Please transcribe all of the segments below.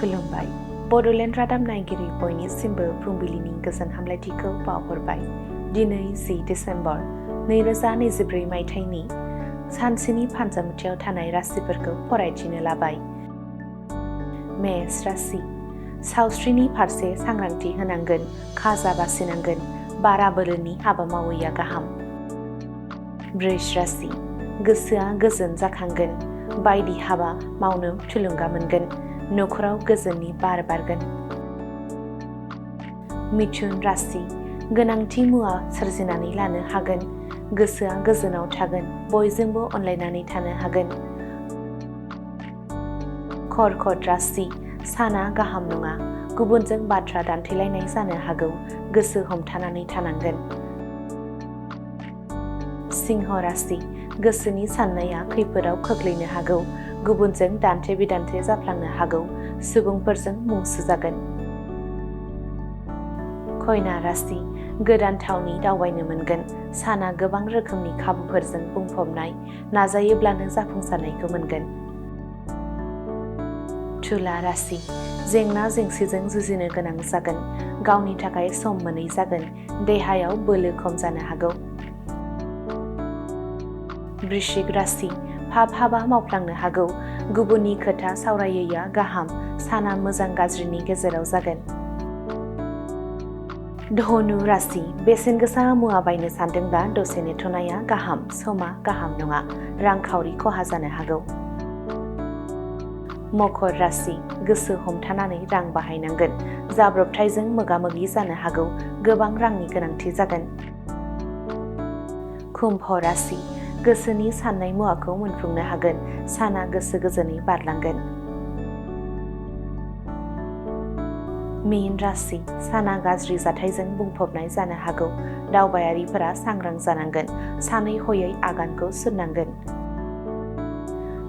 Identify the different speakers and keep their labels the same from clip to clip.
Speaker 1: खुलुमबाय। बड'लेण्ड रादाब नायगिरि बयनिसिमबो फुंबिलिनि गोजोन हामलायथिखौ बावहरबाय। दिनै 10 डिसेम्बर 2024 मायथाइनि सानसेनि फानजामुथियाव थानाय राशिफोरखौ फरायथिनो लाबाय। मेष राशि। सावस्रिनि फारसे सांग्रांथि होनांगोन, खाजा बासिनांगोन, बारा बोलोनि हाबा मावैया गाहाम। वृष राशि। गोसोआ गोजोन जाखांगोन, बायदि हाबा मावनो थुलुंगा मोनगोन, नखराव गोजोननि बार बारगोन। मिथुन राशि। गोनांथि मुवा सोरजिनानै लानो हागोन, गोसोआ गोजोनाव थागोन, बयजोंबो अनलायनानै थानो हागोन। कर्कट राशि। साना गाहाम नङा, गुबुनजों बाथ्रा दान्थेलायनाय जानो हागौ, गोसो हमथानानै थानांगोन। सिंह राशि। गोसोनि साननाया खैफोदाव खोख्लैनो हागौ, गुबुनजों दान्थे बिदान्थे जाफ्लांनो हागौ, सुबुंफोरजों मुं सुजागोन। कन्या राशि। गोदान थावनि दावबायनो मोनगोन, साना गोबां रोखोमनि खाबुफोरजों बुंफबनाय, नाजायोब्लानो जाफुंसारनायखौ मोनगोन। तुला राशि। जेंना जेंसिजों जुजिनो गोनां जागोन, गावनि थाखाय सम मोनै जागोन, देहायाव बोलो खम जानो हागौ। वृश्चिक राशि। पाप हाबा मावफ्लांनो हागौ, गुबुननि खोथा सावरायैया गाहाम, साना मोजां गाज्रिनि गेजेराव जागोन। धनु राशि। बेसेन गोसा मुवा बायनो सानदोंब्ला दसे नेथ'नाया गाहाम, समा गाहाम नङा, रांखावरि खहा जानो हागौ। मकर राशि। गोसो हमथानानै रां बाहायनांगोन, जाब्रबथायजों मोगा मोगि जानो हागौ, गोबां रांनि गोनांथि जागोन। कुम्भ राशि। गोसोनि साननाय मुवाखौ मोनफुंनो हागोन, साना गोसो गोजोनै बारलांगोन। मीन राशि। साना गाज्रि जाथायजों बुंफबनाय जानो हागौ, दावबायारिफोरा सांग्रां जानांगोन, सानै हयै आगानखौ सुरनांगोन।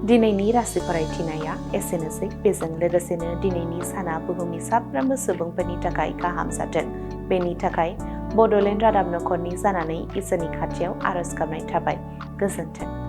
Speaker 1: दिनैनि राशि फरायथिनाया एसेनोसै। बेजों लोगोसेनो दिनैनि साना बुहुमनि साफ्रोमबो सुबुंफोरनि थाखाय गाहाम जाथों, बेनि थाखाय बड'लेण्ड रादाब नखरनि जानानै इसोरनि खाथियाव आरज गाबनाय थाबाय। गोजोन्थों।